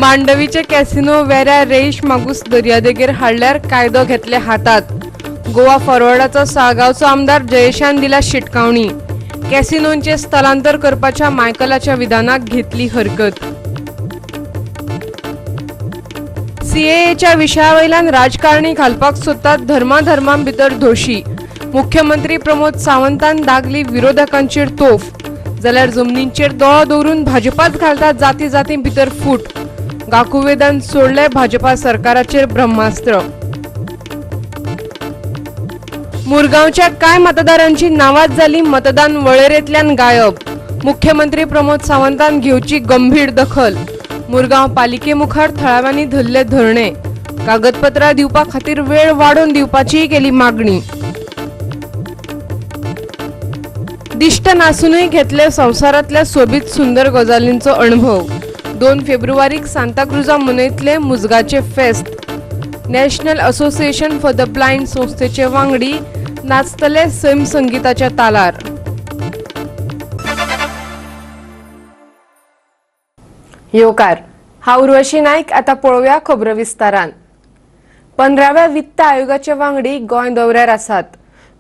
मांडवीचे casino वेऱ्या Reis Magos दर्यादेगेर हाडल्यार कायदो घेतले हातात. गोवा फॉरवर्डाचो साळगांवचो आमदार जयेशान दिल्या शिटकावणी. कॅसिनोंचे स्थलांतर करपाच्या मायकलाच्या विधानाक घेतली हरकत. सीएएच्या विशया वयल्यान राजकारणी घालपाक सोदतात धर्माधर्मां भितर धोशी. मुख्यमंत्री प्रमोद सावंतान दागली विरोधकांचेर तोफ. जाल्यार जमनींचेर दोळो दवरून भाजपाच घालता जाती जातीं भितर फूट. गाकुवेदान सोडले भाजपा सरकाराचेर ब्रह्मास्त्र. मुरगांवच्या कांय मतदारांची नांवाच जाली मतदान वळेरेंतल्यान गायब. मुख्यमंत्री प्रमोद सावंतान घेवची गंभीर दखल. मुरगांव पालिके मुखार थळाव्यांनी धरले धरणे. कागदपत्रां दिवपा खातीर वेळ वाडोवन दिवपाचीय केली मागणी. दिश्ट नासूनय घेतले संवसारांतल्या सोबीत सुंदर गजालींचो अणभव. 2 फेब्रुवारीक सांताक्रुजा मनयतले मुजगाचे फेस्त. National Association for the Blind संस्थेचे वांगडी नाचतले सैम संगीताच्या तालार. येवकार, हांव उर्वशी नायक. आता पळोवया खबरो विस्तारान. 15व्या वित्त आयोगाचे वांगडी गोंय दौऱ्यार आसात.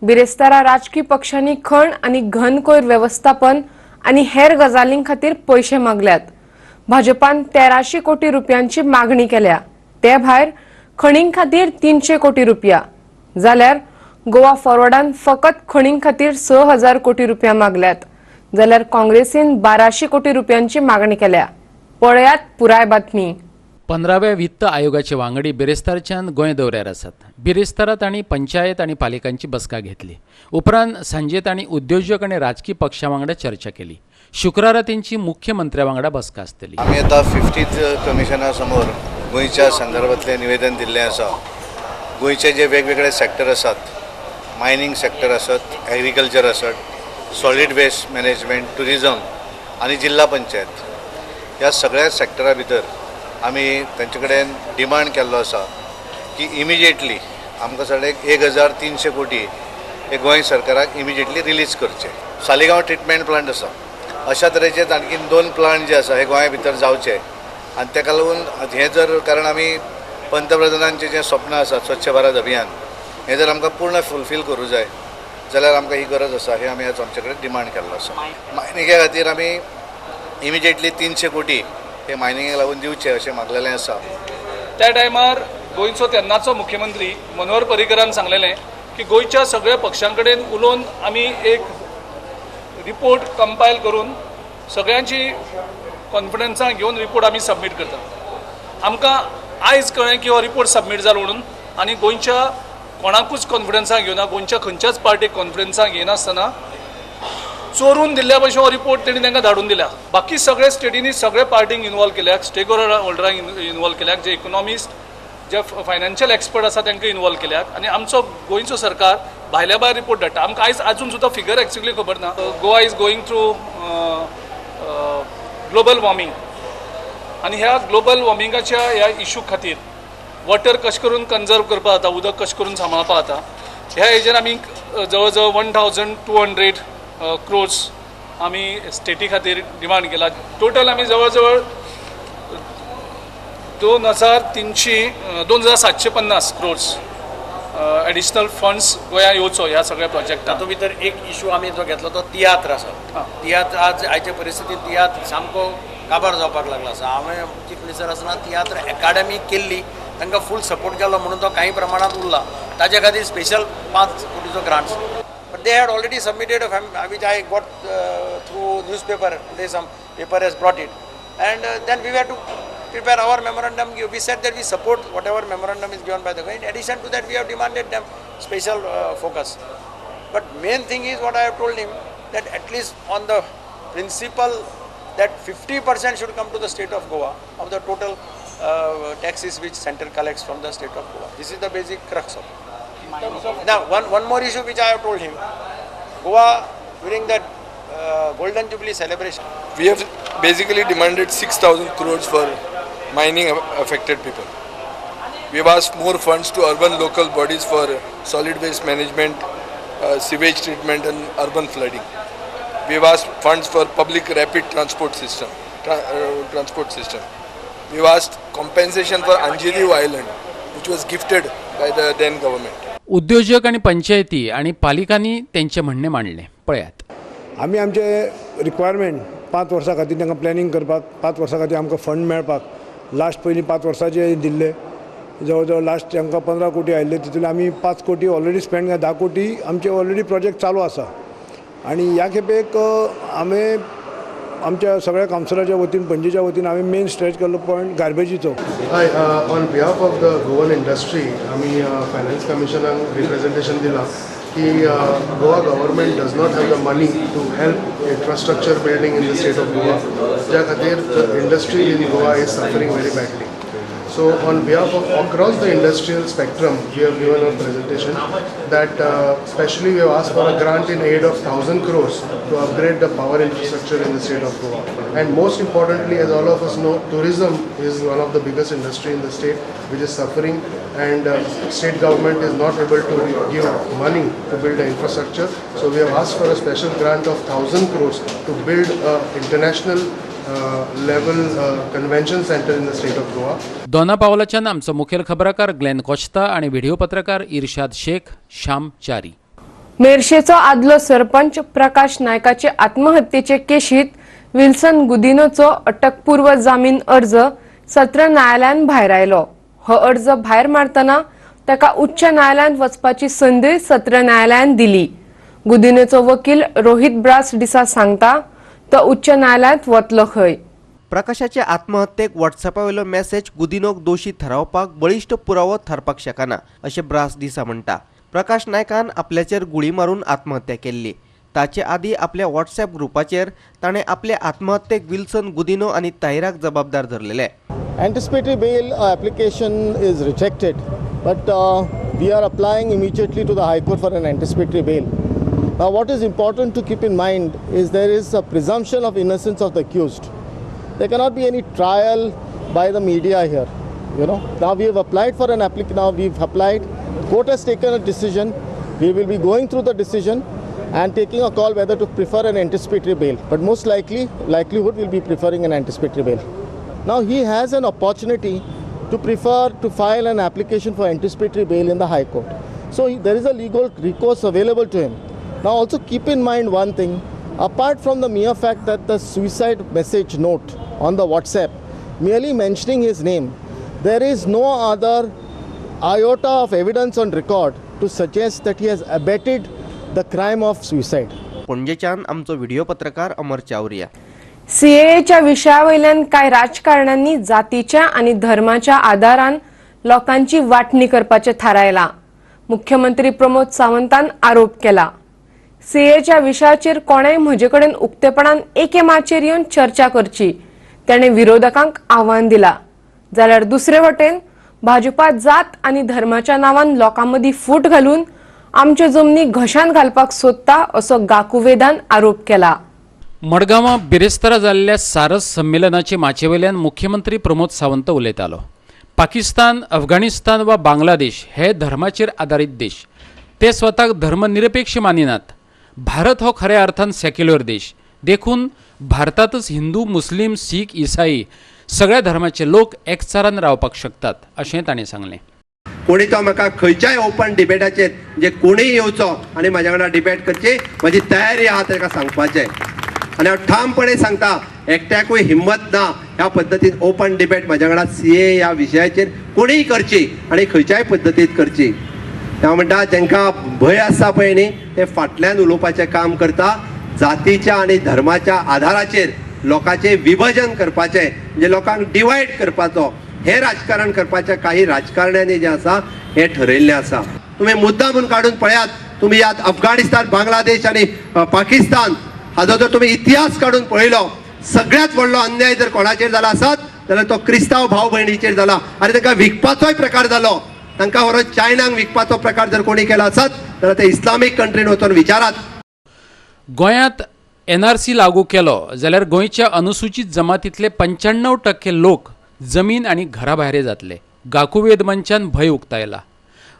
बिरेस्तारा राजकी पक्षांनी खण आनी घन कोयर वेवस्थापन आनी हेर गजालीं खातीर पयशे मागल्यात. भाजपान 1300 कोटी रुपयांची मागणी केल्या. ते भायर खणीं खातीर 300 कोटी रुपया, जाल्यार गोवा फॉरवर्डान फकत खणीं खातीर 6000 कोटी रुपया मागल्यात, जाल्यार काँग्रेसीन 1200 कोटी रुपयांची मागणी केल्या. पळयात पुराय बातमी. 15व्या वित्त आयोगाचे वांगडी बिरेस्तारच्यान गोंय दौऱ्यार आसात. बिरेस्तारा तांणी पंचायत आनी पालिकांची बसका घेतली. उपरांत सांजे तांणी उद्योजक आनी राजकी पक्षां वांगडा चर्चा केली. शुक्रारा तेंची मुख्यमंत्र्या वांगडा बसका आसतली. आमी आतां फिफ्टीथ कमिशना समोर गोंयच्या संदर्भातलें निवेदन दिल्लें आसा. गोंयचे जे वेगवेगळे सेक्टर आसात, मायनींग सेक्टर आसत, एग्रीकल्चर आसत, सॉलीड वेस्ट मॅनेजमेंट, ट्युरिजम आनी जिल्हा पंचायत, ह्या सगळ्या सेक्टरा भितर आमी तांचे कडेन डिमांड केल्लो आसा की इमिजिएटली आमकां साडे 1300 कोटी हे गोंय सरकाराक इमिजिएटली रिलीज करचे. सालिगांव ट्रिटमेंट प्लांट आसा, अशा तरेचे आणखीन दोन प्लांट जे आसा हे गोंया भितर जावचे आनी ताका लागून हें जर, कारण आमी पंतप्रधानांचें जें स्वप्न आसा, स्वच्छ भारत अभियान, हें जर आमकां पूर्ण फुलफील करूं जाय जाल्यार आमकां ही गरज आसा. हें आमी आज आमचे कडेन डिमांड केल्लो आसा. मायनिंगा खातीर आमी इमिजिएटली 300 कोटी हे मायनिंगेक लागून दिवचे अशें मागलेलें आसा. त्या टायमार गोंयचो तेन्नाचो मुख्यमंत्री मनोहर पर्रीकरान सांगलेलें की गोंयच्या सगळ्या पक्षां कडेन उलोवन आमी एक रिपोर्ट कंपायल करून, सगळ्यांची कॉन्फिडन्सान घेवन रिपोर्ट आमी सबमीट करतात. आमकां आयज कळ्ळें की हो रिपोर्ट सबमीट जालो म्हणून आनी गोंयच्या कोणाकूच कॉन्फिडन्सान घेवना, गोंयच्या खंयच्याच पार्टीक कॉन्फिडन्सान घेयनासतना चोरून दिल्ल्या भशेन हो रिपोर्ट तेणी तांकां धाडून दिल्या. बाकी सगळे स्टेटींनी सगळे पार्टींक इनवॉल्व केल्यात, स्टेक होल्डरांक इनवॉल्व केल्यात, जे इकॉनॉमिस्ट, जे फायनान्शियल एक्सपर्ट आसा तांकां इनवॉल्व केल्यात आनी आमचो गोंयचो सरकार भायल्या भायर रिपोर्ट धाडटा. आमकां आयज अजून सुद्दां फिगर एक्झॅक्टली खबर ना. Goa is going through global warming आनी ह्या ग्लोबल वॉर्मिंगाच्या ह्या इशू खातीर वॉटर कशें करून कन्जर्व करपा जाता, उदक कशें करून सांबाळपा जाता, ह्या हेजेर आमी जवळ जवळ 1200 crores आमी स्टेटी खातीर डिमांड केला. टोटल आमी जवळ जवळ 2300, 2750 क्रोर्स एडिशनल फंड्स गोंया येवचो ह्या सगळ्या प्रोजेक्टाक. तातूंत भितर एक इशू आमी जो घेतलो तो तियात्र आसा. तियात्र आज आयचे परिस्थितींत तियात्र सामको काबार जावपाक लागला आसा. हांवें चीफ मिनिस्टर आसतना तियात्र एकाडमी केल्ली, तांकां फूल सपोर्ट केलो म्हणून तो काही प्रमाणांत उरला. ताजे खातीर special 5 कोटीचो grants. But they had already submitted, which I got through newspaper today, some paper has brought it, and then we had to prepare our memorandum. We said that we support whatever memorandum is given by the government. In addition to that, we have demanded them special focus. But main thing is what I have told him, that at least on the principle that 50% should come to the state of Goa of the total taxes which center collects from the state of Goa. This is the basic crux of it. Now, one more issue which I have told him, Goa during that Golden Jubilee celebration, We have basically demanded 6,000 crores for mining affected people. We have asked more funds to urban local bodies for solid waste management, sewage treatment and urban flooding. We have asked funds for public rapid transport system. We have asked compensation for Anjediva Island, which was gifted by the then government. उद्योजक आनी पंचायती आनी पालिकांनी तेंचें म्हणणें मांडलें, पळयात. आमी आमचे रिक्वायरमेंट 5 वर्सां खातीर तांकां प्लॅनिंग करपाक, 5 वर्सां खातीर आमकां फंड मेळपाक लास्ट पयलीं 5 वर्सांचे दिल्ले, जवळ जवळ लास्ट आमकां 15 कोटी आयिल्ले, तितूंतले आमी 5 कोटी ऑलरेडी स्पेंड, 10 कोटी आमचे ऑलरेडी प्रोजेक्ट चालू आसा. आनी ह्या खेपेक आमी आमच्या सगळ्या कावन्सिलाच्या वतीन, पणजेच्या वतीन आमी मेन स्ट्रेच केल्लो पॉयंट गार्बेजीचो. Hi, on behalf of the Goan industry आमी फायनान्स कमिशनाक रिप्रेझेंटेशन दिलां की Goa government does not have the money to help infrastructure building in the state of Goa, ज्या खातीर the industry in Goa is suffering very badly. So on behalf of across the industrial spectrum, we have given a presentation that specially we have asked for a grant in aid of 1,000 crores to upgrade the power infrastructure in the state of Goa. And most importantly, as all of us know, tourism is one of the biggest industry in the state which is suffering, and state government is not able to give money to build the infrastructure. So we have asked for a special grant of 1,000 crores to build a international level convention center in the state of Goa. दोना पावलाच्यान आमचो मुखेल खबराकार Glenn कोश्ता आनी video पत्रकार इर्शाद शेख, श्याम च्यारी. मेरशेचो आदलो sarpanch Prakash नायकाचे आत्महत्येचे केशीत Wilson गुदिनोचो अटकपूर्व जामीन अर्ज सत्र न्यायालयान भायर आयलो. हो अर्ज भायर मारतना ताका उच्च न्यायालयांत वचपाची संदय सत्र न्यायालयान दिली. गुदिनोचो वकील रोहित ब्रास डिसा सांगता तो उच्च न्यायालयांत वतलो खंय. प्रकाशाचे आत्महत्येक व्हॉट्सॲपावेलो मॅसेज गुदिनोक दोशी थारावपाक बळिश्ट पुरावो थारपाक शकना अशें ब्रास डिसा म्हणटा. प्रकाश नायकान आपल्याचेर गुळी मारून आत्महत्या केल्ली. ताचे आदी आपल्या व्हॉट्सॲप ग्रुपाचेर ताणें आपले आत्महत्येक विल्सन गुदिनो आनी ताहिराक जबाबदार धरलेले. Anticipatory bail application is rejected, but we are applying immediately to the High Court for an anticipatory bail. Now, what is important to keep in mind is there is a presumption of innocence of the accused. There cannot be any trial by the media here, you know. Now we have applied for an application. Now we've applied. Court has taken a decision. We will be going through the decision and taking a call whether to prefer an anticipatory bail. But most likelihood will be preferring an anticipatory bail. Now he has an opportunity to prefer to file an application for anticipatory bail in the High Court. So there is a legal recourse available to him. Now also keep in mind one thing, apart from the mere fact that the suicide message note on the WhatsApp merely mentioning his name, there is no other iota of evidence on record to suggest that he has abetted the crime of suicide. पणजेच्यान आमचो video पत्रकार अमर चावरिया. सीएएच्या विशयावयल्यान कांय राजकारण्यांनी जातीच्या आनी धर्माच्या आदारान लोकांची वांटणी करपाचें थारायलां. मुख्यमंत्री प्रमोद सावंतान आरोप केला. सीएच्या विशयाचेर कोणेय म्हजे कडेन उक्तेपणान एके माचयेर येवन चर्चा करची, ताणें विरोधकांक आव्हान दिलां. जाल्यार दुसरे वटेन भाजपा जात आनी धर्माच्या नांवान लोकां मदीं फूट घालून आमच्यो जमनी घशांत घालपाक सोदता असो गाकुवेदान आरोप केला. मडगांवां बिरेस्तारा जाल्ल्या सारस संमेलनाचे माचयेवयल्यान मुख्यमंत्री प्रमोद सावंत उलयतालो. पाकिस्तान, अफगाणिस्तान वा बांगलादेश हे धर्माचेर आदारीत देश. ते स्वताक धर्मनिरपेक्ष मानिनात. भारत हो खऱ्या अर्थान सेक्युलर देश, देखून भारतांतच हिंदू, मुस्लीम, सीख, ईसाई सगळ्या धर्माचे लोक एकचारान रावपाक शकतात अशें ताणें सांगलें. कोणी तो म्हाका खंयच्याय ओपन डिबेटाचेर म्हणजे कोणीय येवचो आनी म्हाज्या वांगडा डिबेट करची म्हजी तयारी आहा ताका सांगपाचें. आनी हांव ठामपणे सांगता, एकट्याकूय हिम्मत ना ह्या पद्दतीन ओपन डिबेट म्हाज्या वांगडा सीए ह्या विशयाचेर कोणीय करची आनी खंयच्याय पद्दतीन करची. हांव म्हणटा जांकां भंय आसा पळय न्ही ते फाटल्यान उलोवपाचें काम करता. जातीच्या आनी धर्माच्या आधाराचेर लोकांचें विभजन करपाचें, म्हणजे लोकांक डिवायड करपाचो हें राजकारण करपाचें काही राजकारण्यांनी जें आसा हें ठरयल्लें आसा. तुमी मुद्दा म्हूण काडून पळयात, तुमी याद अफगाणिस्तान, बांगलादेश आनी पाकिस्तान हाजो जर तुमी इतिहास काडून पळयलो, सगळ्यांत व्हडलो अन्याय जर कोणाचेर जाला आसत जाल्यार तो क्रिस्तांव भाव भयणीचेर जाला आनी तांकां विकपाचोय प्रकार जालो. तांकां व्हरोन चायनाक विकपाचो प्रकार जर कोणी केला आसत जाल्यार ते इस्लामीक कंट्रीन वचून विचारात. गोंयांत एनआरसी लागू केलो जाल्यार गोंयच्या अनुसूचित जमातींतले 95% लोक जमीन आनी घरा भायरे जातले. गाकुवेद मंचान भंय उक्तायला.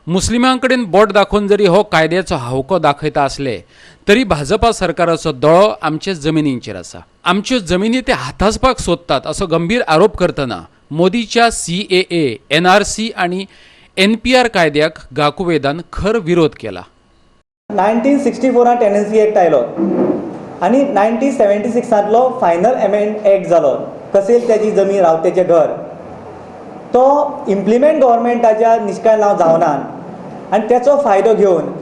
मुस्लिमां कडेन बोट दाखोवन जरी हो कायद्याचो हावको दाखयता आसले तरी भाजपा सरकाराचो दोळो आमचे जमिनींचेर आसा. आमच्यो जमिनी ते हातासपाक सोदतात असो गंभीर आरोप करतना मोदीच्या CAA, NRC आनी NPR कायद्याक गाकुवेदान खर विरोध केला. 1964 टेनन्सी एक्ट आयलो आनी 1976 फायनल एमेंड एक्ट जालो. कसेल त्याची जमीन रावतेचें घर तो इम्प्लिमेंट गव्हर्मेंटाच्या निष्काय लाव जावना आनी त्याचो फायदो घेवन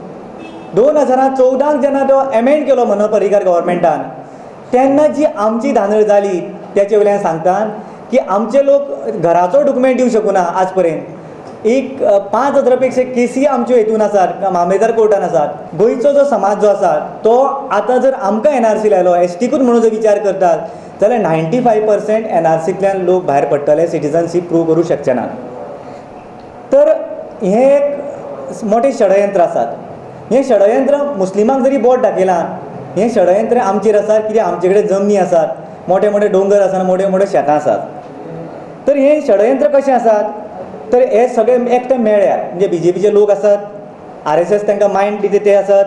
2014 जेन्ना तो एमेंड केलो मनोहर पर्रीकर गव्हर्मेंटान तेन्ना जी आमची धांदळ जाली त्याचे वयल्यान सांगता की आमचे लोक घराचो डॉक्युमेंट दिवंक शकना. आज पर्यंत एक 5,000 पेक्षा केसी आमच्यो हेतून आसात, मामलेदार कोर्टान आसात. गोंयचो जो समाज जो आसा तो आतां जर आमकां एनआरसी लायलो एसटीकूच म्हणून जर विचार करतात जाल्यार 95% एनआरसींतल्यान लोक भायर पडटले, सिटीजनशीप प्रूव करूं शकचे ना. तर हें एक मोठें षडयंत्र आसात. हें षडयंत्र मुस्लिमांक जरी बोट दाखयलां, हें षडयंत्र आमचेर आसा कित्याक आमचे कडेन जमनी आसात, मोठे मोठे दोंगर आसात, मोठे मोठे शेतां आसात. तर हें षडयंत्र कशें आसात तर हे सगळे एकठांय मेळ्ळ्यात म्हणजे बीजेपीचे लोक आसात, RSS तांकां मायंड दिता ते आसात,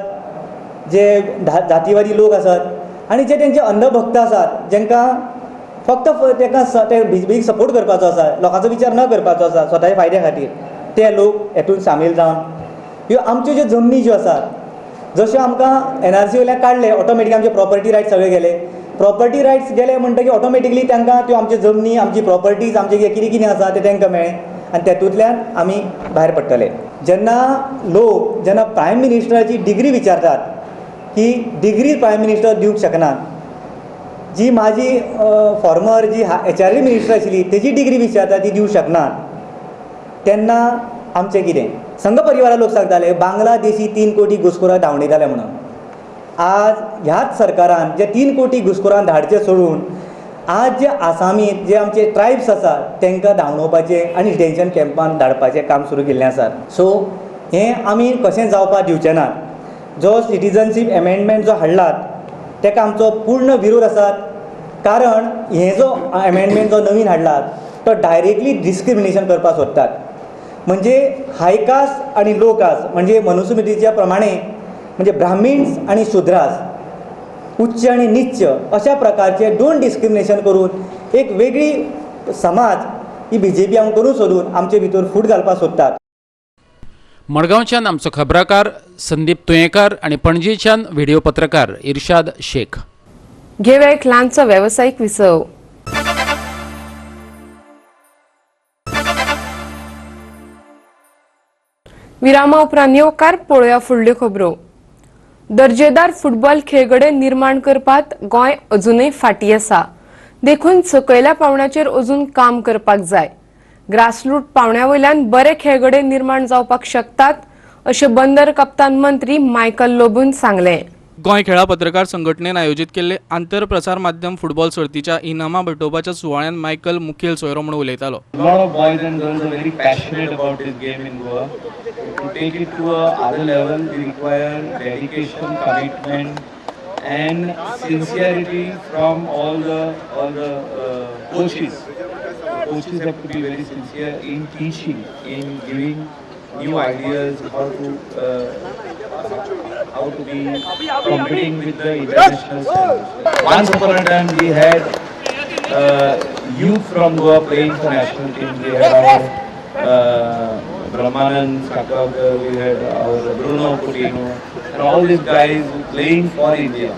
जे जातीवादी लोक आसात आनी जे तेंचे अंधभक्त आसात जेंकां फक्त तांकां ते बीजेपीक सपोर्ट करपाचो आसा, लोकांचो विचार न करपाचो आसा स्वताच्या फायद्या खातीर, ते लोक हेतून सामील जावन ह्यो आमच्यो ज्यो जमनी ज्यो आसात जश्यो आमकां एनआरसी वयल्यान काडले ऑटोमॅटिक आमचे प्रॉपर्टी रायट्स सगळे गेले. प्रॉपर्टी रायट्स गेले म्हणटकीर ऑटोमॅटिकली तांकां त्यो आमच्यो जमनी, आमची प्रॉपर्टीज, आमचें कितें कितें आसा तें तांकां मेळ्ळें आनी तेतूंतल्यान आमी भायर पडटले. जेन्ना लोक जेन्ना प्रायम मिनिस्टराची डिग्री विचारतात की डिग्री प्रायम मिनिस्टर दिवंक शकनात, जी म्हाजी फॉर्मर जी HRD minister आशिल्ली तेजी डिग्री विचारता ती दिवंक शकनात, तेन्ना आमचें कितें? संघ परिवारा लोक सांगताले बांगलादेशी 3 कोटी घुसखोरां धांवडयताले म्हणून. आज ह्याच सरकारान जे 3 कोटी घुसखोरां धाडचे सोडून आज जे आसामीत जे आमचे ट्रायब्स आसात तांकां धांवडोवपाचें आनी डिटेन्शन कॅम्पान धाडपाचें काम सुरू केल्लें आसा. सो हें आमी कशें जावपाक दिवचे नात. जो सिटीजनशीप एमेंडमेंट जो हाडलात ताका आमचो पूर्ण विरोध आसा, कारण हें जो एमेंडमेंट जो नवीन हाडलात तो डायरेक्टली डिस्क्रिमिनेशन करपाक सोदतात. म्हणजे हाय कास्ट आनी लो कास्ट म्हणजे मनुस्मृतीच्या प्रमाणे म्हणजे ब्राह्मीण्स आनी शुद्रास, उच्च आनी निच्च अशा प्रकारचे 2 डिस्क्रिमिनेशन करून एक वेगळी समाज ही बीजेपी आमकां करूंक सोदून आमचे भितर फूट घालपाक सोदतात. मडगांवच्यान आमचो खबराकार संदीप तुयेंकार आनी पणजेच्यान व्हिडिओ पत्रकार इर्शाद शेख. घेवया एक ल्हानसो वेवसायीक विसव. विरामा उपरांत येवकार पळोवया फुडल्यो खबरो. दर्जेदार फुटबॉल खेळगडे निर्माण करपात गोंय अजूनय फाटी आसा, देखून सकयल्या पावंड्याचेर अजून काम करपाक जाय. ग्रासरूट पावंड्या वयल्यान बरे खेळगडे निर्माण जावपाक शकतात अशें बंदर कप्तान मंत्री मायकल लोबोन सांगलें. गोंय खेळा पत्रकार संघटनेन आयोजीत केल्ले आंतर प्रसार माध्यम फुटबॉल सर्तीच्या इनामां भेटोवपाच्या सुवाळ्यान मायकल मुखेल सोयरो म्हणून उलयतालो. Lot of boys and girls are very passionate about this game in Goa. To take it to a other level, we require dedication, commitment, and sincerity from all the coaches. Coaches have to be very sincere in teaching, in giving new ideas how to be competing with the international standards. Once upon a time, we had youth from Goa playing for national team. We had our Brahmanand Kakavkar, we had our Bruno Coutinho, and all these guys playing for India.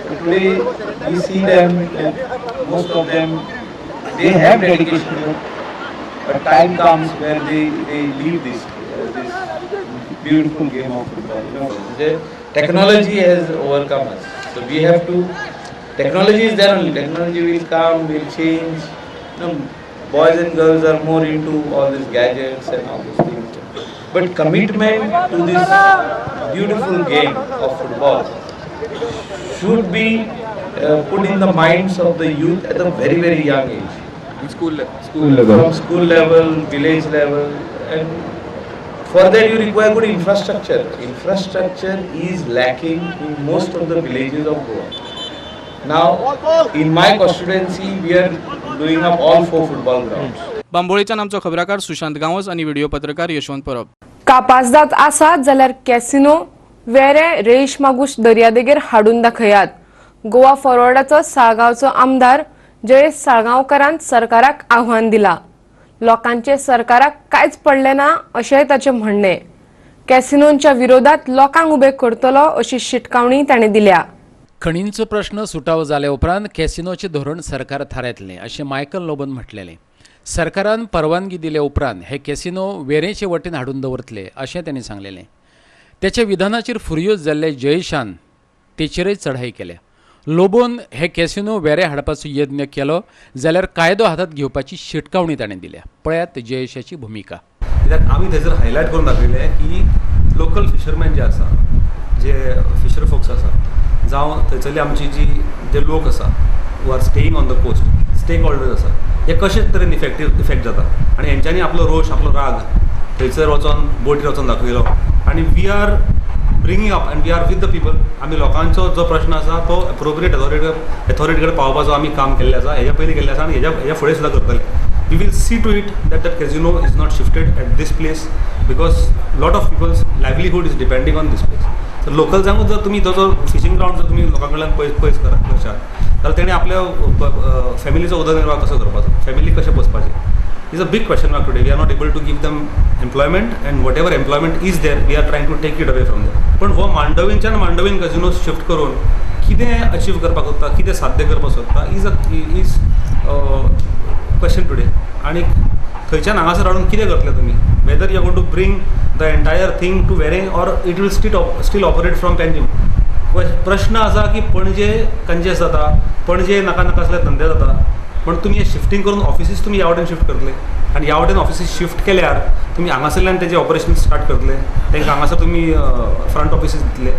But today we see them, most of them, they have dedication, but time comes where they leave this beautiful game of football. You know, the technology has overcome us, so we have to. Technology is there only. Technology will come, will change. You know, boys and girls are more into all these gadgets and all these things. But commitment to this beautiful game of football should be put in the minds of the youth at a very, very young age. School level. From school level, village level, and for that you require good infrastructure. Infrastructure is lacking in most of the villages of Goa. Now, in my constituency, we are doing up all 4 football grounds. बांबोळीच्यान आमचो खबराकार सुशांत गांवस आनी video पत्रकार यशवंत परब. कापासदाद आसात जाल्यार casino वेरे रेश मागूश दर्यादेगेर हाडून दाखयात. गोवा फॉरवर्डाचो साळगांवचो आमदार जयेश साळगांवकारान सरकाराक आव्हान दिला. लोकांचे सरकाराक कांयच पडलें ना अशेंय ताचें म्हणणें. कॅसिनोंच्या विरोधात लोकांक उबे करतलो अशी शिटकावणी ताणें दिल्या. खणींचो प्रश्न सुटावो जाल्या उपरांत कॅसिनोचें धोरण सरकार थारायतलें अशें मायकल लोबोन म्हटलेलें. सरकारान परवानगी दिल्या उपरांत हे कॅसिनो वेरेंचे वटेन हाडून दवरतले अशें तांणी सांगलेलें. त्याच्या विधानाचेर फुरयोज जाल्ले जयेशान तेचेरय चढाई केल्या. लोबोन हे कॅसिनो वेरे हाडपाचो यत्न केलो जाल्यार कायदो हातांत घेवपाची शिटकावणी ताणें दिल्या. पळयात जयेशाची भुमिका. कित्याक आमी थंयसर हायलायट करून दाखयलें की लोकल फिशरमॅन जे आसा, जे फिशर फोक्स आसा, जावं थंयसरली आमची जी जे लोक आसा who are staying on the coast, stakeholders आसा, हे कशे तरेन इफेक्ट जाता आनी हेंच्यांनी आपलो रोश, आपलो राग थंयसर वचोन बोटीर वचोन दाखयलो. आनी we are bringing up and we are with the people. आमी लोकांचो जो प्रश्न आसा तो एप्रोप्रिएट एथॉरिटी कडेन पावोवपाचो आमी काम केल्लें आसा, हेज्या पयलीं केल्लें आसा आनी हेज्या फुडें सुद्दां करतले. We will see to it that that casino is not shifted at this place because lot of people's livelihood is depending on this place. तर लोकल्सांकूच जर तुमी तो जो फिशींग ग्रावंड जर तुमी लोकां कडल्यान पयस पयस करशात जाल्यार तेणी आपल्या फॅमिलीचो उदरनिर्वाह कसो करपाचो, फॅमिली कशें पोसपाचें, is a big question mark today. We are not able to give them employment and whatever employment is there we are trying to take it away from them. पण हो मांडवींच्यान मांडवीन कॅसिनो शिफ्ट करून कितें achieve करपाक सोदता, कितें साध्य करपाक सोदता is a is question today. आनी थंयच्यान हांगासर हाडून कितें करतले तुमी, whether you are going to bring the entire thing to Verem or it will still operate from Panjim. प्रश्न आसा की पणजे कंजेस्ट जाता, पणजे नाका नाका असले धंदे जाता, पण तुमी हें शिफ्टींग करून ऑफिसीस तुमी ह्या वटेन शिफ्ट करतले आनी ह्या वटेन ऑफिसीस शिफ्ट केल्यार तुमी हांगासरल्यान तेजें ऑपरेशन स्टार्ट करतले, तांकां हांगासर तुमी फ्रंट ऑफिसीस दितले.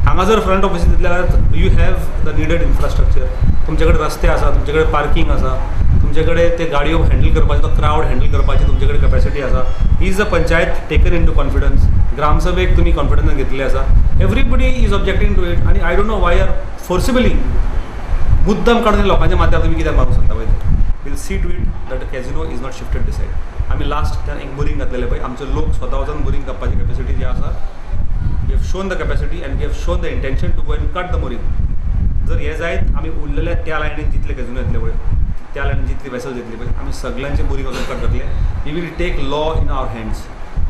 हांगासर फ्रंट ऑफिसीस दितले जाल्यार you have the needed infrastructure. तुमचे कडेन रस्ते आसा, तुमचे कडेन पार्कींग आसा, तुमचे कडेन ते गाडयो हँडल करपाचे, तो क्रावड हँडल करपाची तुमचे कडेन कपॅसिटी आसा. Is the panchayat taken into confidence? ग्रामसभेक तुमी कॉन्फिडन्सान घेतलेली आसा. Everybody is objecting to it आनी I don't know why are forcibly मुद्दम काडून लोकांच्या माथ्यार तुमी कित्याक मारूंक सोदता पळय. Will see to it that the casino is not shifted this side. आमी लास्ट एक बोरींग घातलेलें पळय, आमचे लोक स्वता वचून बोरींग कापपाची कॅपेसिटी जी आसा, we have shown the capacity and we have shown the intention to go and cut the mooring. जर हें जायत आमी उरलेल्या त्या लायनीन जितले कॅसिनो येतले पळय, त्या लायनीन जितली वेसल्स येतली पळय, आमी सगळ्यांचे बोरींग वचून कट करतले. We will take law in our hands.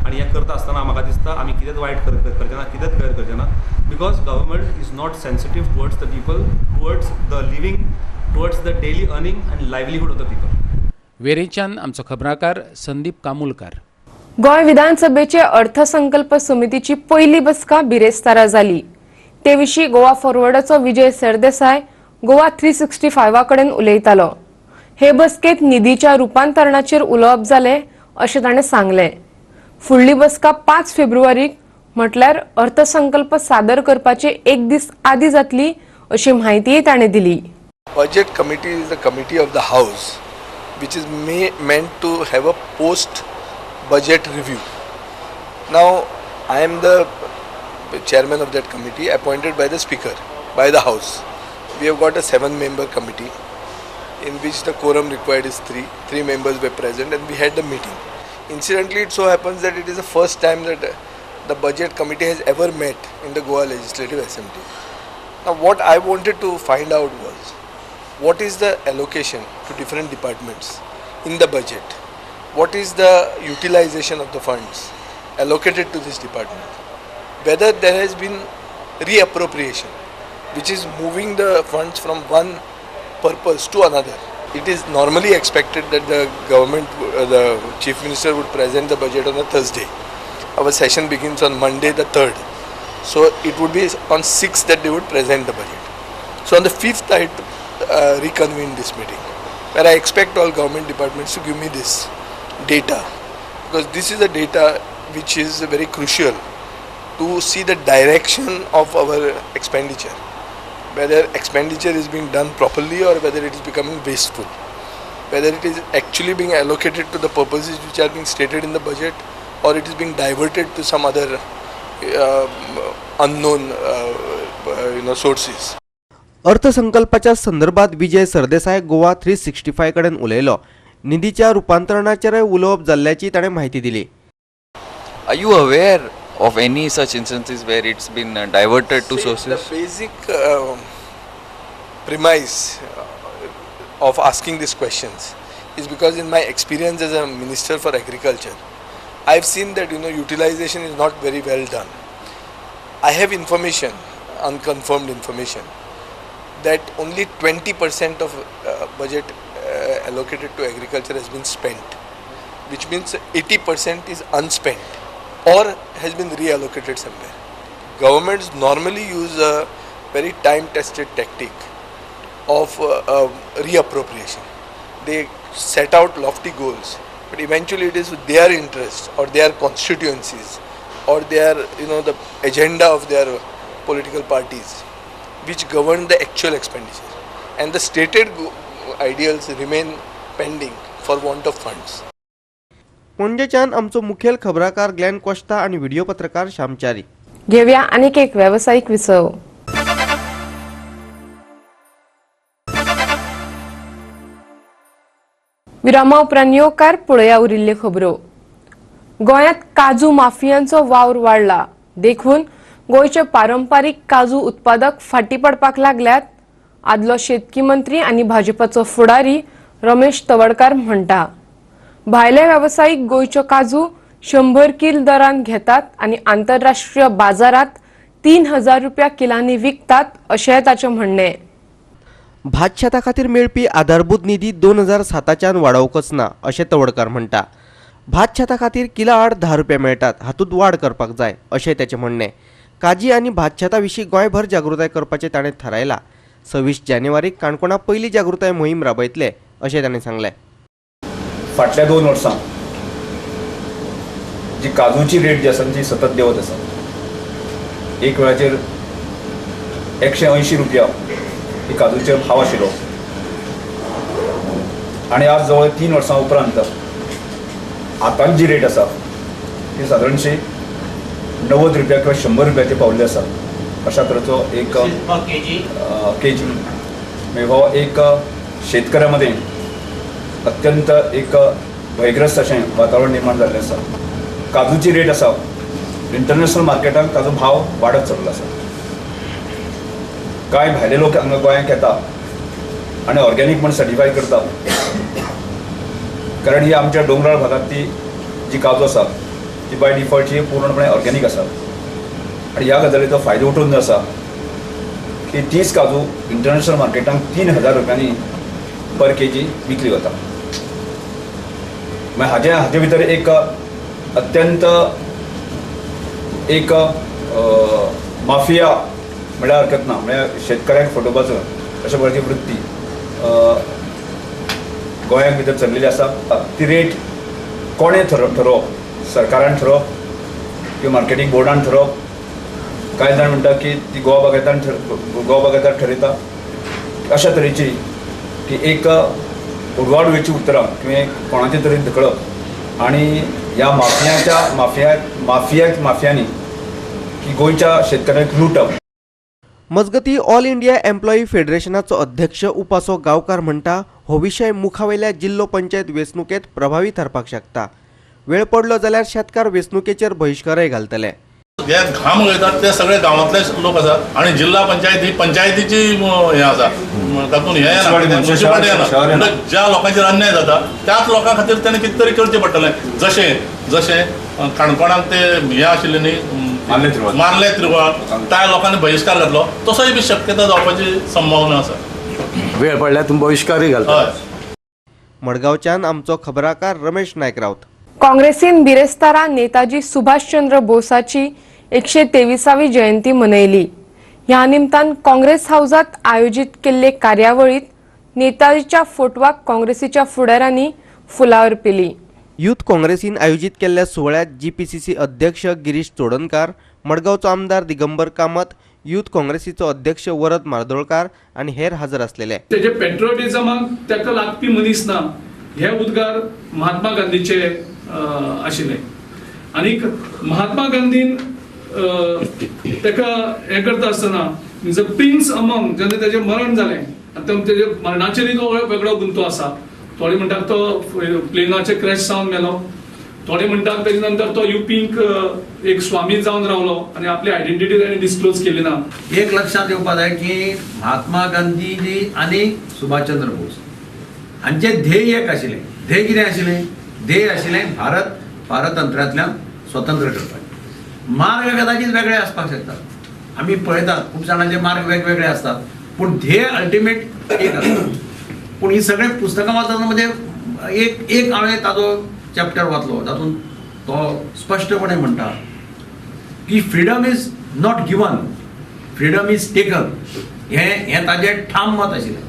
आनी हें करता आसतना म्हाका दिसता आमी कितेंच वायट करचे ना, कितेंच गैर करचे ना, because government is not sensitive towards the people, towards the living, towards the daily earning and livelihood of the people. वेरेंच्यान आमचो खबराकार संदीप कामुलकार. गोंय विधानसभेचे अर्थसंकल्प समितीची पयली बसका बिरेस्तारा जाली. ते विशीं गोवा फॉरवर्डाचो विजय सरदेसाय गोवा 365 कडेन उलयतालो. हे बसकेत निधीच्या रुपांतरणाचेर उलोवप जालें अशें ताणें सांगलें. फुडली बसका 5 फेब्रुवारीक म्हटल्यार अर्थसंकल्प सादर करपाचे एक दीस आदी जातली अशी म्हायतीय ताणें दिली. Budget committee is the committee of the house which is meant to have a post budget review. Now I am the chairman of that committee, appointed by the speaker, by the house. We have got a 7-member committee in which the quorum required is 3. 3 members were present and we had the meeting. Incidentally, it so happens that it is the first time that the budget committee has ever met in the Goa Legislative Assembly. Now what I wanted to find out was, what is the allocation to different departments in the budget? What is the utilization of the funds allocated to this department? Whether there has been reappropriation, which is moving the funds from one purpose to another. It is normally expected that the government, the Chief Minister would present the budget on a Thursday. Our session begins on Monday the 3rd. So it would be on 6th that they would present the budget. So on the 5th I reconvene this meeting, where I expect all government departments to give me this data, because this is a data which is very crucial to see the direction of our expenditure, whether expenditure is being done properly or whether it is becoming wasteful, whether it is actually being allocated to the purposes which are being stated in the budget or it is being diverted to some other unknown sources. अर्थसंकल्पाच्या संदर्भात विजय सरदेसाय गोवा 365 कडेन उलयलो. निधीच्या रुपांतरणाचेरय उलोवप जाल्ल्याची ताणें म्हायती दिली. Are you aware of any such instances where it's been diverted to sources? The basic premise of asking these questions is because in my experience as a minister for agriculture, I have seen that utilization is not very well done. I have information, unconfirmed information, that only 20% of budget allocated to agriculture has been spent, which means 80% is unspent or has been reallocated somewhere. Governments normally use a very time-tested tactic of reappropriation. They set out lofty goals, but eventually it is their interest or their constituencies or their, the agenda of their political parties which govern the actual expenditure, and the stated ideals remain pending for want of funds. पणजेच्यान आमचो मुखेल खबराकार Glenn Costa आनी video पत्रकार श्यामचारी. घेवया आनीक एक वेवसायीक विसव. विरामा उपरांत येवकार पळया उरिल्ल्यो खबरो. गोंयांत काजू माफियांचो वावर वाडला देखून गोंयचे पारंपारीक काजू उत्पादक फाटी पडपाक लागल्यात. आदलो शेतकी मंत्री आनी भाजपाचो फुडारी रमेश तवडकार म्हणटा भायले वेवसायीक गोंयच्यो काजू 100 कील दरान घेतात आनी आंतरराष्ट्रीय बाजारात 3000 रुपया किलांनी विकतात अशें ताचें म्हणणें. भात शेता खातीर मेळपी आधारभूत निधी 2007च्यान वाडोवंकच ना अशें तवडकार म्हणटा. भात शेता खातीर किला आड 10 रुपया मेळटात, हातूंत वाड करपाक जाय अशें ताचें म्हणणें. काजी आनी भात शेता विशीं गोंयभर जागृताय करपाचें ताणें थारायलां. 26 जानेवारीक काणकोणा पयली जागृताय मोहीम राबयतले अशें ताणें सांगलें. फाटल्या 2 वर्सां जी काजूची रेट जी आसा ती सतत देंवत आसा. एक वेळाचेर 180 रुपया ही काजूचेर भाव आशिल्लो आनी आज जवळ 3 वर्सां उपरांत आतां जी रेट आसा ती सादारणशी 90 रुपया किंवा 100 रुपयाचेर पावल्ली आसा. अशा तरेचो एक केजी म्हणजे हो एक शेतकऱ्या मदें अत्यंत एक भयग्रस्त अशें वातावरण निर्माण जाल्लें आसा. काजूची रेट आसा इंटरनॅशनल मार्केटान ताजो भाव वाडत चल्लो आसा. कांय भायले लोक हांगा गोंयांत येता आनी ऑर्गेनीक म्हण सर्टिफाय करता, कारण ही आमच्या दोंगराळ भागांतली जी काजू आसा ती बाय डिफॉल्ट ही पूर्णपणे ऑर्गेनीक आसा आनी ह्या गजालीचो फायदो उठोवन जो आसा की तीच काजू इंटरनॅशनल मार्केटान 3000 रुपयांनी पर केजी विकली वता. मागीर हाजे भितर एक अत्यंत एक माफिया म्हळ्यार हरकत ना, म्हळ्यार शेतकऱ्यांक फटोवपाचो अशा प्रकारची वृत्ती गोंयांत भितर चल्लेली आसा. ती रेट कोणें ठरोवप, सरकारान ठरोवप किंवा मार्केटींग बोर्डान ठरोवप. कांय जाण म्हणटा की ती गोवा बागायतदार ठरयता. अशा तरेची की एक उडवाडवेची उतरां किंवा कोणाचे तरी धकळप आनी ह्या माफियांनी की गोंयच्या शेतकऱ्यांक लुटप. मजगती ऑल इंडिया एम्प्लॉई फेडरेशनाचो अध्यक्ष उपासो गांवकार म्हणटा हो विशय मुखावेल्या जिल्लो पंचायत वेंचणुकेंत प्रभावी थारपाक शकता. वेळ पडलो जाल्यार शेतकार वेंचणुकेचेर बहिश्कारय घालतले. जे घाम वयतात ते सगळे गांवांतले लोक आसात आनी जिल्हा पंचायत ही पंचायतीची हें आसा, तातूंत हें येना, येना. ज्या लोकांचेर अन्याय जाता त्याच लोकां खातीर ताणें कितें तरी करचें पडटलें. जशें जशें काणकोणाक ते हें आशिल्लें न्ही मारले त्रिवाळ, त्या लोकांनी बहिश्कार घातलो, तसोय बी शक्यता जावपाची संभावना आसा. वेळ पडल्यार तुमी बहिश्कारय घालता. मडगांवच्यान आमचो खबराकार रमेश नायक राऊत. काँग्रेसीन बिरेस्तारा नेताजी सुभाषचंद्र बोसाची 123वी जयंती मनयली. ह्या निमतान काँग्रेस हाऊसात आयोजित केल्ले कार्यावळीत नेताजीच्या फोटवाक काँग्रेसीच्या फुडारांनी फुलां अर्पिली. यूथ काँग्रेसीन आयोजित केल्ल्या सुवाळ्यात जीपीसीसी अध्यक्ष गिरीश चोडणकार, मडगांवचो आमदार दिगंबर कामत, यूथ काँग्रेसीचो अध्यक्ष वरद मार्दोळकार आनी हेर हजर आसलेले. तेजे पेट्रियोटिझमाक ताका लागपी मनीस ना हे उद्गार महात्मा गांधीचे आशिल्ले. आनी महात्मा गांधीन ताका हें करता आसतना मीन्स प्रिन्स अमंग जेन्ना तेजें मरण जालें आनी तेजे मरणाचेरय तो वेगळो गुंतो आसा. थोडे म्हणटात तो प्लेनाचे क्रॅश जावन मेलो, थोडे म्हणटात तेजे नंतर तो युपींक एक स्वामी जावन रावलो आनी आपली आयडेंटिटी ताणें डिस्क्लोज केली ना. एक लक्षात येवपा जाय की महात्मा गांधीजी आनी सुभाषचंद्र बोस हांचें ध्येय एक आशिल्लें. ध्येय कितें आशिल्लें? ध्येय आशिल्लें भारत पारतंत्र्यांतल्यान स्वतंत्र करपाचें. मार्ग कदाचित वेगळे आसपाक शकतात, आमी पळयतात खूब जाणांचे मार्ग वेगवेगळे आसतात, पूण ध्येय अल्टिमेट एक आसता. पूण ही सगळीं पुस्तकां वाचतना म्हणजे एक एक हांवें ताजो चॅप्टर वाचलो, तातूंत तो स्पश्टपणे म्हणटा की freedom is not given, freedom is taken. हें हें ताजें ठाम मत आशिल्लें.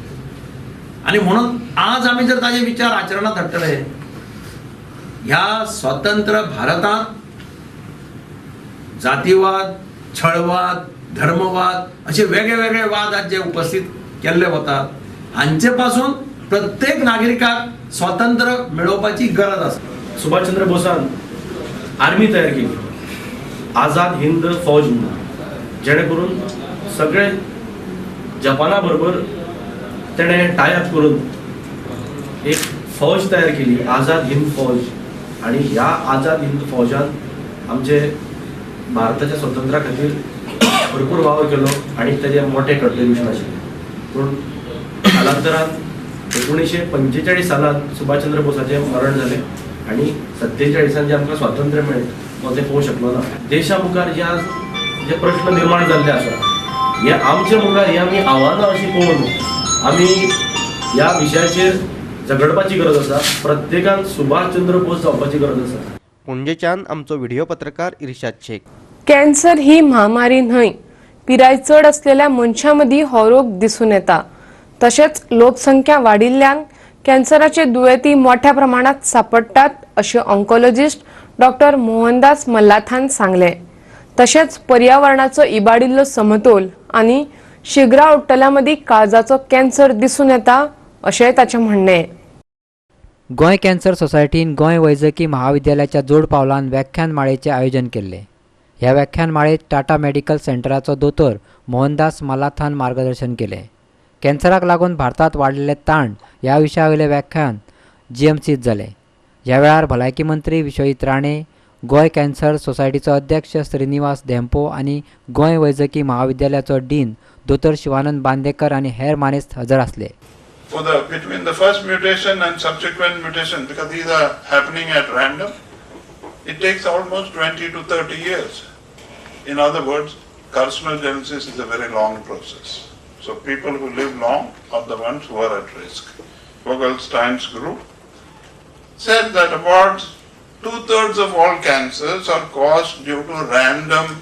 आनी म्हणून आज आमी जर ताजे विचार आचरणांत हाडटले, ह्या स्वतंत्र भारतांत जातीवाद, छळवाद, धर्मवाद असे वेगळे वेगळे वाद आज जे उपस्थित केल्ले वतात, हांचे पासून प्रत्येक नागरिकाक स्वातंत्र्य मेळोवपाची गरज आसा. सुभाषचंद्र बोसान आर्मी तयार केली, आझाद हिंद फौज म्हणून, जेणे करून सगळे जपाना बरोबर तेणें टायअप करून एक फौज तयार केली, आझाद हिंद फौज. आनी ह्या आझाद हिंद फौजान आमचे भारताच्या स्वातंत्र्या खातीर भरपूर वावर केलो आनी ताजें मोठें कंट्रिब्युशन आशिल्लें. पूण कालांतरान 1945 सालांत सुभाषचंद्र बोसाचें मरण जालें आनी 47 जें आमकां स्वातंत्र्य मेळ्ळें तो तें पळोवंक शकलो ना. देशा मुखार जे आज जे प्रश्न निर्माण जाल्ले आसा, हे आमच्या मुखार हे आमी आव्हानां अशीं पळोवन आमी ह्या विशयाचेर झगडपाची गरज आसा. प्रत्येकान सुभाषचंद्र बोस जावपाची गरज आसा. पणजेच्यान आमचो व्हिडिओ पत्रकार इर्शाद शेख. कॅन्सर ही म्हामारी न्हय, पिराय चड असलेल्या मनशां मदीं हो रोग दिसून येता. तशेंच लोकसंख्या वाडिल्ल्यान कॅन्सराचे दुयेंती मोठ्या प्रमाणात सापडटात अशें ऑन्कोलॉजिस्ट डॉक्टर मोहनदास मल्लाथान सांगलें. तशेंच पर्यावरणाचो इबाडिल्लो समतोल आनी शिगरा उडटल्या मदीं काळजाचो कॅन्सर दिसून येता अशेंय ताचें म्हणणें. गोंय कॅन्सर सोसायटीन गोंय वैजकी महाविद्यालयाच्या जोड पावलान व्याख्यान माळेचें आयोजन केल्लें. ह्या व्याख्यान माळेत टाटा मेडिकल सेंटराचो दोतोर मोहनदास मल्लाथान मार्गदर्शन केलें. कॅन्सराक लागून भारतांत वाडलेले ताण ह्या विशया वयलें व्याख्यान जीएमसीत जालें. ह्या वेळार भलायकी मंत्री विश्वजीत राणे, गोंय कॅन्सर सोसायटीचो अध्यक्ष श्रीनिवास धेंपो आनी गोंय वैजकी महाविद्यालयाचो डीन दोतोर शिवानंद बांदेकर आनी हेर मानेस्त हजर आसले. For the between the first mutation and subsequent mutation, because these are happening at random, it takes almost 20 to 30 years. In other words, carcinogenesis is a very long process. So people who live long are the ones who are at risk. Vogelstein's group said that about 2/3 of all cancers are caused due to random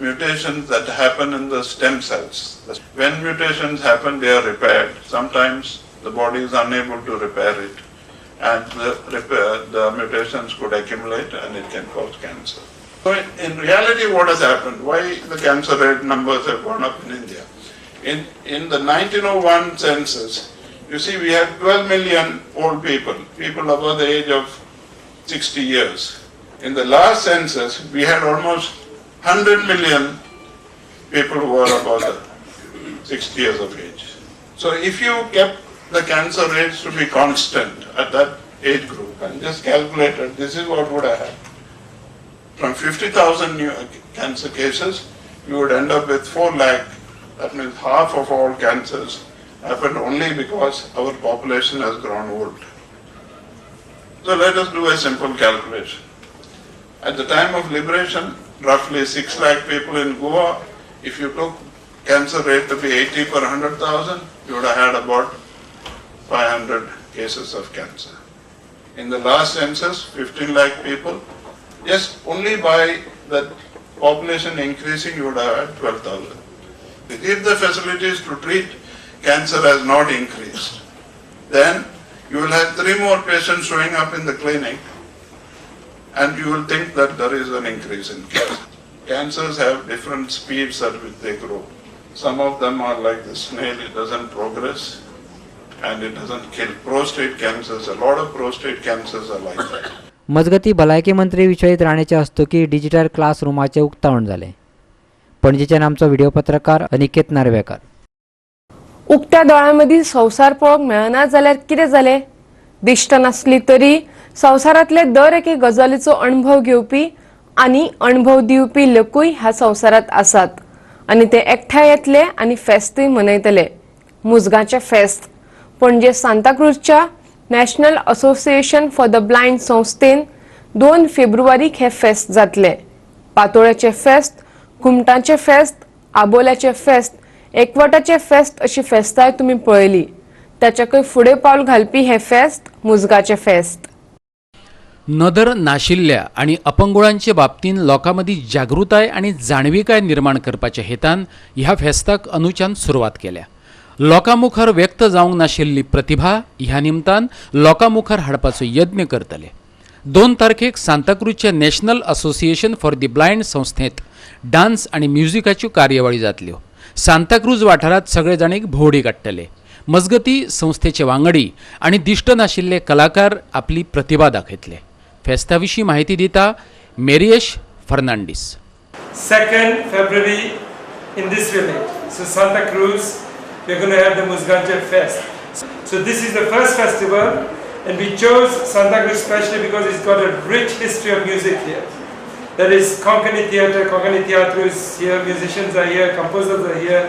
mutations that happen in the stem cells. When mutations happen, they are repaired. Sometimes the body is unable to repair it, and the mutations could accumulate and it can cause cancer. So in reality, what has happened? Why the cancer rate numbers have gone up in India? In the 1901 census, you see we had 12 million old people, people above the age of 60 years. In the last census, we had almost 100 million people who were above the 60 years of age. So if you kept the cancer rates to be constant at that age group and just calculated, this is what would have happened. From 50,000 new cancer cases, you would end up with 4 lakh. That means half of all cancers happened only because our population has grown old. So let us do a simple calculation. At the time of liberation, roughly 6 lakh people in Goa, if you took cancer rate to be 80 per 100,000, you would have had about 500 cases of cancer. In the last census, 15 lakh people, yes, only by that population increasing, you would have had 12,000. If the facilities to treat cancer has not increased, then you will have 3 more patients showing up in the clinic and you will think that there is an increase in cancer. Cancers have different speeds at which they grow. Some of them are like the snail, it doesn't progress and it doesn't kill. Prostate cancers, a lot of prostate cancers are like that. मजगती भलायकी मंत्री Vishwajit राणेचे हस्तुकी digital क्लासरुमाचें उक्तावण जालें. पणजेच्यान आमचो video पत्रकार अनिकेत नार्वेकर. उक्त्या दोळ्यांमदीं संवसार पळोवंक मेळना जाल्यार कितें जालें? दिश्ट नासली तरी संवसारांतले दर एके गजालीचो अणभव घेवपी आनी अणभव दिवपी लोकूय ह्या संवसारांत आसात आनी ते एकठांय येतले आनी फेस्तूय मनयतले. मुजगाचें फेस्त. Panaji सांताक्रूजच्या National Association for the Blind संस्थेन 2 फेब्रुवारीक हे फेस्त जातले. पातोळ्याचे फेस्त, घुमटांचे फेस्त, आबोल्याचे फेस्त, एकवटाचे फेस्त अशी फेस्ताय तुमी पळयली. ताच्याकय फुडें पावल घालपी हे फेस्त मुजगाचे फेस्त. नदर नाशिल्ल्या आनी अपंगुळांचे बाबतीन लोकां मदीं जागृताय आनी जाणविकाय निर्माण करपाच्या हेतान ह्या फेस्ताक अनुच्यान सुरवात केल्या. लोकां मुखार व्यक्त जावंक नाशिल्ली प्रतिभा ह्या निमतान लोकां मुखार हाडपाचो यत्न करतले. 2 तारखेक सांताक्रूजच्या National Association for the Blind संस्थेंत डान्स आनी म्युजिकाच्यो कार्यावळी जातल्यो. सांताक्रूज वाठारांत सगळे जाण एक भोंवडी काडटले. मजगती संस्थेचे वांगडी आनी दिश्ट नाशिल्ले कलाकार आपली प्रतिभा दाखयतले. फेस्ता विशीं माहिती दिता मेरियश Fernandes. 2nd February in this village, so Santa Cruz, we're going to have the Musganche Fest. So this is the first festival, and we chose Santa Cruz especially because it's got a rich history of music here. There is Konkani theatre, Konkani Theatre is here, musicians are here, composers are here,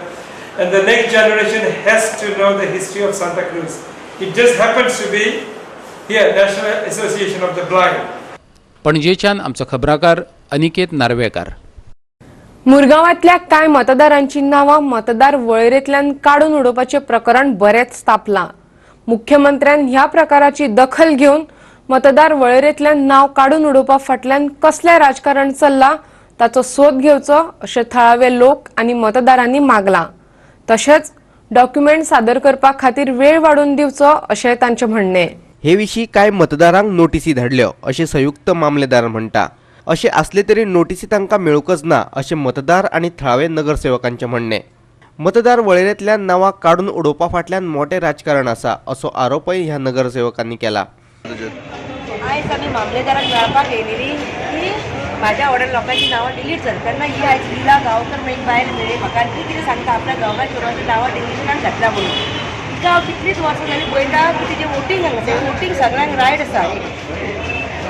and the next generation has to know the history of Santa Cruz. It just happens to be here, National Association of the Blind. पणजेच्यान आमचो खबराकार अनिकेत नार्वेकार. मुरगांवांतल्या कांय मतदारांची नांवां मतदार वळेरेंतल्यान काडून उडोवपाचें प्रकरण बरेंच तापलां. मुख्यमंत्र्यान ह्या प्रकाराची दखल घेवन मतदार वळेरेंतल्यान नांव काडून उडोवपा फाटल्यान कसलें राजकारण चल्लां ताचो सोद घेवचो अशें थळावे लोक आनी मतदारांनी मागलां. तशेंच डॉक्युमेंट सादर करपा खातीर वेळ वाडोवन दिवचो अशें तांचें म्हणणें. हे विशीं कांय मतदारांक नोटीसी धाडल्यो अशें संयुक्त मामलेदार म्हणटा. अशें आसले तरी नोटीसी तांकां मेळूंकच ना अशें मतदार आनी थळावे नगरसेवकांचें म्हणणें. मतदार वळेरेंतल्यान नांवां काडून उडोवपा फाटल्यान मोटें राजकारण आसा असो आरोपय ह्या नगरसेवकांनी केला. आयज आमी मामलेदाराक मेळपाक येयलेली की म्हाज्या वॉर्डान लोकांची नांवां डिलीट जाली तेन्ना ही आयज लिला गांवकर म्हण एक बायल मेळ्ळी म्हाका आनी ती कितें सांगता आपल्या दोगां चेडवांची नांवां डिलिशनाक घातल्या म्हणून. तिका हांव कितलींच वर्सां जालीं पळयता की तिजें वोटींग हांगा वोटींग सगळ्यांक रायट आसा,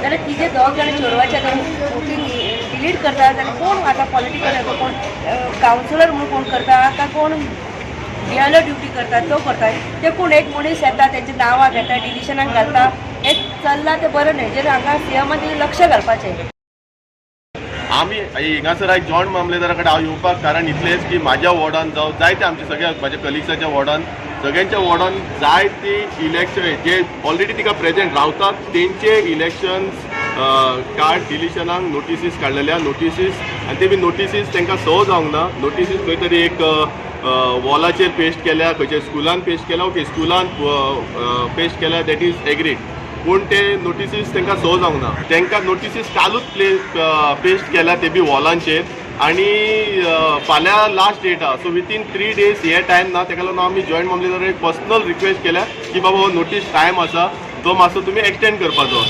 जाल्यार तिजे दोग जाणां चेडवाचें आतां वोटींग डिलीट करता जाल्यार कोण आतां पॉलिटिकल कोण कावन्सिलर म्हणून कोण करता काय कोण बिएलओ ड्युटी करता तो करता, ते कोण एक मनीस येता तेंची नांवां घेता डिलिशनाक घालता, हें चल्लां तें बरें न्हय. जें हांगा सीएमान तेजें लक्ष घालपाचें. आमी हिंगासर आयज जॉयंट मामलेदारा कडेन हांव येवपाक कारण इतलेंच की म्हाज्या वॉर्डान जावं जायते आमच्या सगळ्या म्हाज्या कलिग्साच्या वॉर्डान सगळ्यांच्या वॉर्डान जायती इलेक्शन जे ऑलरेडी तिका प्रेजेंट रावतात तेंचे इलेक्शन कार्ड डिलिशनाक नोटिसीस काडलेल्या नोटिसीस आनी ते बी नोटिसीस तांकां सो जावंक ना. नोटिसीस खंय तरी एक वॉलाचेर पेस्ट केल्या, खंयच्या स्कुलान पेस्ट केल्या, ओके स्कुलान पेस्ट केल्या, that is agreed, पूण ते नोटिसीस तांकां सो जावंक ना. तांकां नोटिसीस कालूच पेस्ट केल्या ते बी वॉलांचेर आनी फाल्यां लास्ट डेट आहा, सो विथीन 3 डेज हे टायम ना. ताका लागून आमी जॉयंट मामलेदाराक एक पर्सनल रिक्वेस्ट केल्या की बाबा हो नोटीस टायम आसा तो मातसो तुमी एक्सटेंड करपाचो.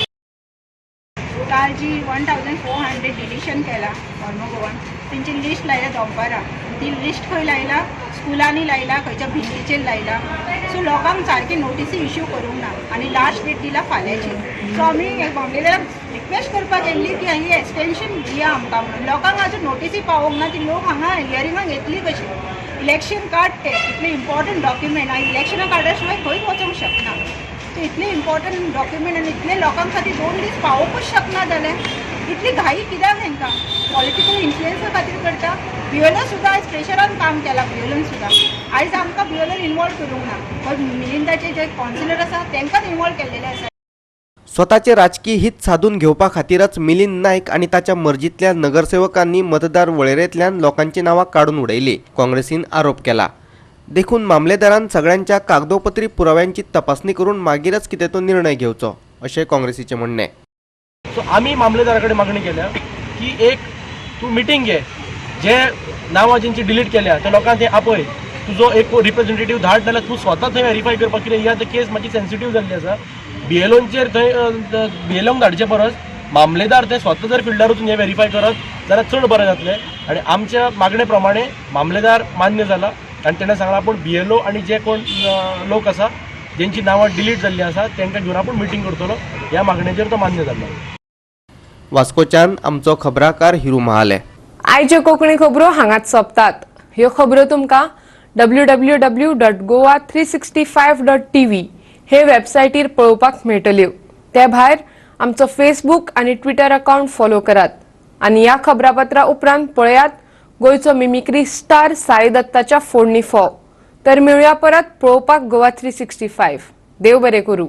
काल जी 1400 डिलिशन केला ऑर्मो गोवान तेंची लिस्ट लायल्या दोंपारां, ती लिस्ट खंय लायला स्कुलांनी लायला, खंयच्या भिंतीचेर लायला, सो लोकांक सारकी नोटीसी इश्यू करूंक ना आनी लास्ट डेट दिला फाल्यांची. सो आमी मामलेदाराक रिक्वेस्ट करपाक येयल्ली की ही एक्सटेंशन दिया आमकां म्हणून. लोकांक अजून नोटीसी पावोवंक ना, ती लोक हांगा हियरिंगाक येतली कशी? इलेक्शन कार्ड तें इतलें इम्पॉर्टंट डॉक्युमेंट आनी इलेक्शना कार्डा शिवाय खंयच वचोंक शकना. सो इतलें इम्पॉर्टंट डॉक्युमेंट आनी इतले लोकां खातीर 2 दीस पावोवंकूच शकना जाल्यार इतली घाई कित्याक हेंकां? पॉलिटिकल इन्फ्लुएन्सा खातीर करता. बिएलओ सुद्दां आयज प्रेशरान काम केलां, बिएलओन सुद्दां आयज आमकां बिएलओन इन्वॉल्व करूंक ना, पण मिलिंदाचे जे कावन्सिलर आसा तांकांच इन्वॉल्व केल्लेले आसा. स्वताचे राजकीय हित साधून घेवपा खातीरच मिलिंद नायक आनी ताच्या मर्जींतल्या नगरसेवकांनी मतदार वळेरेंतल्यान लोकांची नांवां काडून उडयली काँग्रेसीन आरोप केला. देखून मामलेदारान सगळ्यांच्या कागदोपत्री पुराव्यांची तपासणी करून मागीरच कितें तो निर्णय घेवचो अशें काँग्रेसीचें म्हणणें. सो आमी मामलेदारा कडेन मागणी केल्या की एक तूं मिटींग घे, जे नांवां जेंची डिलीट केल्या त्या लोकांक ते आपय, तुजो एक रिप्रेझेंटेटीव धाड, नाल्यार तूं स्वता थंय वेरीफाय करपाक कितें ही आतां केस मातशी सेन्सिटीव जाल्ली आसा. बीएलओचेर थंय बीएलओंक धाडचे परस मामलेदार ते स्वता जर फिल्डार वचून हें वेरीफाय करत जाल्यार चड बरें जातलें. आनी आमच्या मागणे प्रमाणे मामलेदार मान्य जाला आनी तेणें सांगलां आपूण बीएलओ आनी जे कोण लोक आसा जेंची नांवां डिलीट जाल्लीं आसा तांकां घेवन आपूण मिटींग करतलो, ह्या मागणेचेर तो मान्य जाल्लो. वास्कोच्यान आमचो खबराकार हिरू महाले. आयच्यो कोंकणी खबरो हांगाच सोंपतात. ह्यो खबरो तुमकां www.goa365.tv हे वेबसायटीर पळोवपाक मेळटल्यो. ते भायर आमचो फेसबूक आनी ट्विटर अकाउंट फॉलो करात आनी ह्या खबरापत्रा उपरांत पळयात गोंयचो मिमिक्री स्टार साई दत्ताच्या फोडणी फोव. तर मेळुया परत पळोवपाक गोवा 365. देव बरें करूं.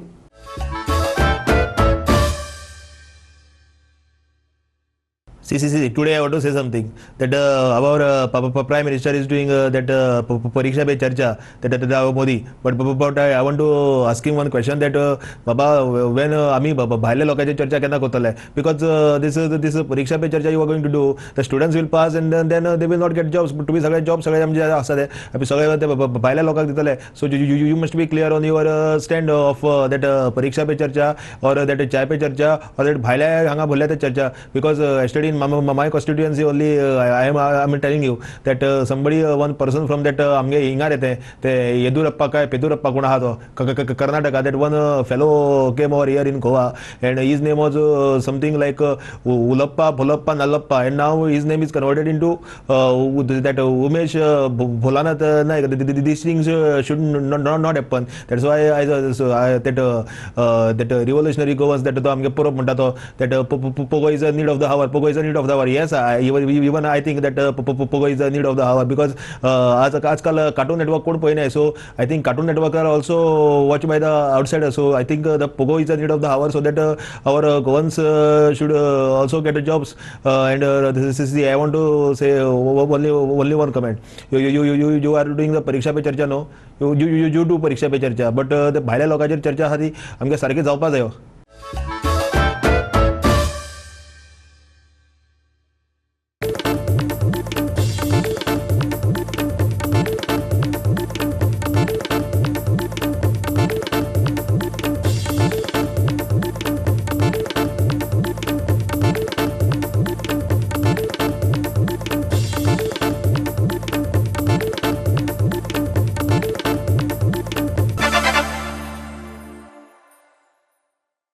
See, see, see, today I want to say something that our Prime Minister is doing that Pariksha Pe Charcha, that our Modi. But I want to ask him one question that Baba, when आमी भायले लोकांची चर्चा केन्ना करतले? Because this Pariksha Pe Charcha you are going to do, the students will pass and then they will not get jobs. But तुम्ही सगळे job सगळे आमचे आसा ते आमी सगळे ते भायल्या लोकांक दितले. So you must be clear on your stand of that Pariksha Pe Charcha or that Chai Pe Charcha or that भायल्या हांगा भरल्या ते चर्चा. Because yesterday in my constituency only, I am telling you that somebody, one person from that आमगे हिंगा रे ते येदुरप्पा काय पेदुरप्पा कोण आहा तो Karnataka, that one fellow came over here in Goa and his name was something like Ulappa Bholappa Nallappa, and now his name is converted into that Umesh Bholanath Naik. These things should not happen. That's why I that that revolutionary Goans that तो आमगे परब म्हणटा तो that Pogo is a need of the hour, Pogo is a need of the hour. Yes, even I think that Pogo is a need of the hour because आजकाल cartoon network कोण पळयनाय. So I think Cartoon Network are also watch by the outsider. So I think the Pogo is a need of the hour so that our Goans should also get jobs. And this is the I want to say only one comment. You are doing the Pariksha Pe Charcha, no? You do Pariksha Pe Charcha, but the भायल्या लोकांचेर चर्चा आसा ती आमकां सारकी जावपा जायो.